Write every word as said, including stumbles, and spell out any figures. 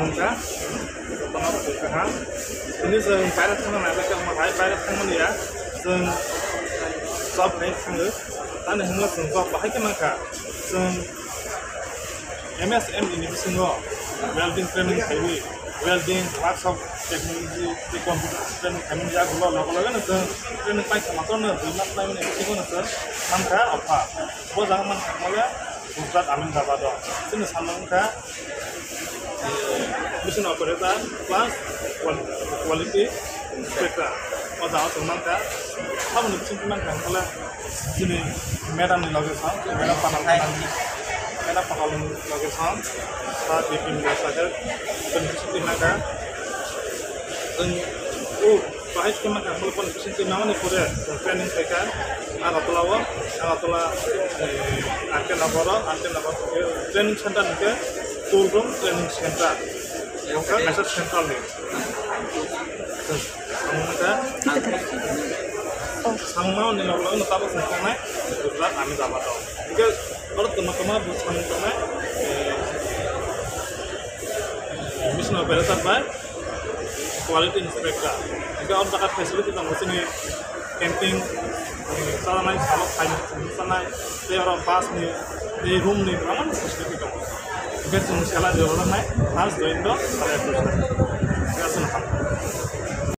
Wngkha, tongma bwtwi kaham. Tini chwng virus thangna nailai khe, omo hai virus thangmani ya, chwng job khai thango. Tani hwnba chwng job bahai khe mankha. Chwng M S M E ni bisingo welding training khaiwi, welding, workshop technology, tei computer training khaimani yagulo logo logo no chwng training paikha matwrwno dui mas paimani bisingo no chwng mankha offer. Bo jaga mankha khe Gujarat Ahmedabad o. Chini samung wngkha, eh, machine operator plus qual-, quality inspector. O jaga chwng mankha. Aboni bisingtwi mankha hwnkhale chini madam ni loge song, madam panel, madam panel ni loge song, sa bipin da sa khe, chini bisingtwi mankha. Chwng o bahai khe mankha, hwnkhale boni bisingtwi mamani pore chwng training khaikha Agartala o, Agartala, eh, R K Nagar o, R K Nagar training center hwnkhe Tool Room Training Center. Wngkha kaisa central ni. Chwng samungkha, samungmani loge loge no tabuk chwng tongnai Gujarat Ahmedabad o. Hwnkhe oro tongma tongma bo samung tongnai, eh, machine operator bai quality inspector. Hingke o jaga facility tongo chini camping, eh, chanai, salok phaini chanai, tei oro bus ni, tei room ni, kwbangma facility tongo. Hingke chwng salary rwnai, first join do salary rwnai. Hingke aswk no.